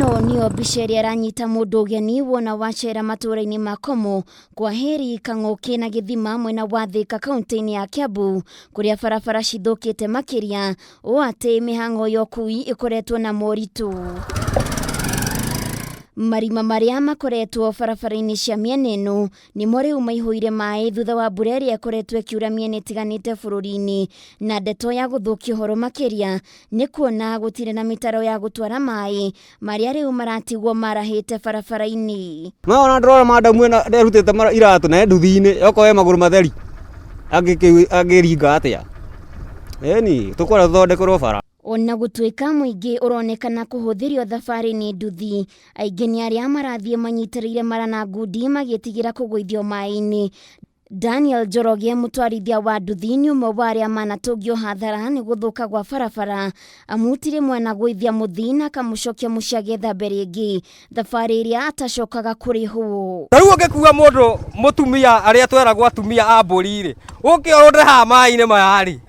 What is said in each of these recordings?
Ĩno nĩyo mbica ĩrĩa ĩranyita mũndũ ũgeni wona wacera matũũra-inĩ ma Komo, Kwaheri, Kang'ũkĩ na Gĩthima mwena wa Thĩka kauntĩ-inĩ ya Kiambu kũrĩa barabara cithũkĩte makĩria ũũ atĩ mĩhang'o ya ũkui ĩkoretwo na moritũ. Marima marĩa makoretwo barabara-inĩ cia mĩena ĩno nĩmo rĩu maihũire maĩ thutha wa mbura ĩrĩa ĩkoretwo ĩkiura mĩena ĩtiganĩte bũrũri-inĩ na ndeto ya gũthũkia ũhoro makĩria nĩ kuona gũtirĩ na mĩtaro ya gũtwara maĩ marĩa rĩu maratigwo marahĩte barabara-inĩ. No ona ndĩrona madamu ĩno nderutĩte iratũ na nduthi-inĩ okorwo e magũrũ matheri angĩringa atĩa? Ĩni tũkwenda tũthondekerwo bara. Ona gũtuĩka mũingĩ ũronekana kũhũthĩrio thabarĩ nĩ nduthi, aingĩ nĩ arĩa marathiĩ manyitĩrĩire mara na ngundi magĩtigĩra kũgũithio maĩ-inĩ. Daniel Njoroge mũtwarithia wa nduthi nĩ ũmwe wa arĩa manatũngio hathara nĩ gũthũka gwa barabara amu ti rĩmwe anagũithia mũthii na akamũcokia mũciĩ agethambe rĩngĩ, thabarĩ ĩrĩa atacokaga kũrĩhwo. Ta rĩu ũngĩkua mũndũ mũtumia arĩa tweragwo atumia a mbũri-rĩ, ũke ũrũnde haha maĩ-inĩ maya-rĩ,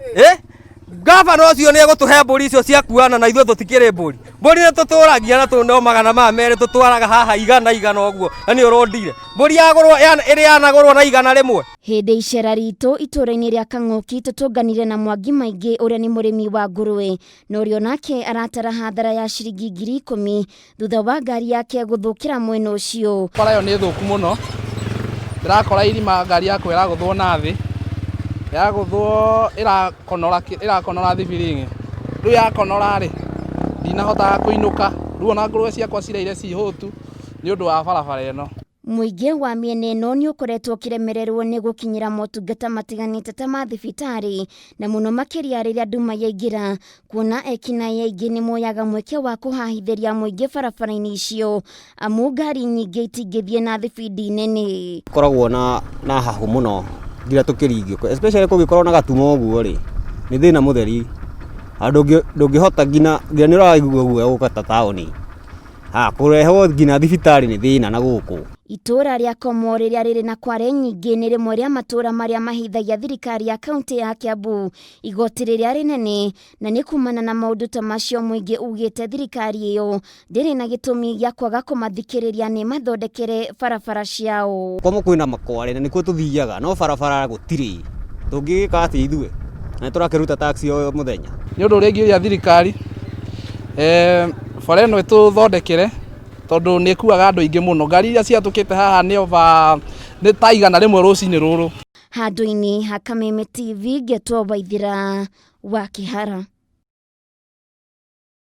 Gavana ũcio nĩ egũtũhe mbũri icio cia kuana na ithuĩ tũtikĩrĩ mbũri. Mbũri nĩ tũtũragia na tũ no magana maya merĩ tũtwaraga haha igana igana ũguo na nĩ ũrũndire. Mbũri yagũrwo ĩrĩ yanagũrwo na 100. Hĩndĩ icera ritũ itũra-inĩ rĩa Kang'ũki tũtũnganire na Mwangi Maingĩ ũrĩa nĩ mũrĩmi wa ngũrũe na ũrĩa onake aratara hathara ya ciringi 10,000 thutha wa ngari yake gũthũkĩra mwena ũcio. Bara ĩyo nĩ thũku mũno, ndĩrakora irima ngari yakwa ĩragũthwo na thĩ, yagũthwo ĩrakonora ĩrakonora thibiring'i, rĩu yakonora rĩ, ndinahotaga kũinũka, rĩu ona ngũrũwe ciakwa ciraire ciĩ hũtu nĩ ũndũ wa barabara ĩno. Mũingĩ wa mĩena ĩno nĩ ũkoretwo ũkĩremererwo nĩ gũkinyĩra motungata matiganĩte ta ma thibitarĩ na mũno makĩria rĩrĩa nduma yaingĩra kuona ekinaĩ aingĩ nĩ moyaga mweke wa kũhahithĩria mũingĩ barabara-inĩ icio amu ngari nyingĩ itingĩthiĩ na thibindi nene. Koragwo na na hahũ mũno nginya tũkĩringio especially kũngĩkorwo na gatuma ũguo rĩ, nĩ thĩna mũtheri ndũngĩhota nginya nĩ ũraigua guoya gũka ta taũni. Ha, kũrehwo nginya thibitarĩ nĩ thĩna na gũkũ. Itũũra rĩa Komo rĩrĩa rĩrĩ na kware nyingĩ nĩ rĩmwe rĩa matũũra marĩa mahithagia thirikari ya kaunti ya Kiambu igoti rĩrĩa rĩnene na nĩ kumana na maũndũ ta macio mũingĩ ugĩte thirikari ĩyo ndĩrĩ na gĩtũmi gĩa kwaga kũmathikĩrĩria nĩ mathondekere barabara ciao. Komo kwĩna makware na nĩkuo tũthiaga no barabara gũtirĩ. Tũngĩgĩka atĩa ithuĩ? Na nĩtũrakĩruta tax o mũthenya. Nĩ ũndũ ũrĩa ingĩũria thirikari, bara ĩno ĩtũthondekere tondũ nĩ ĩkuaga andũ aingĩ mũno. Ngari iria ciatũkĩte haha nĩ over nĩ ta 100 rũcinĩ rũrũ. Handũ-inĩ ha Kameme TV ngetwo Waithĩra wa Kĩhara.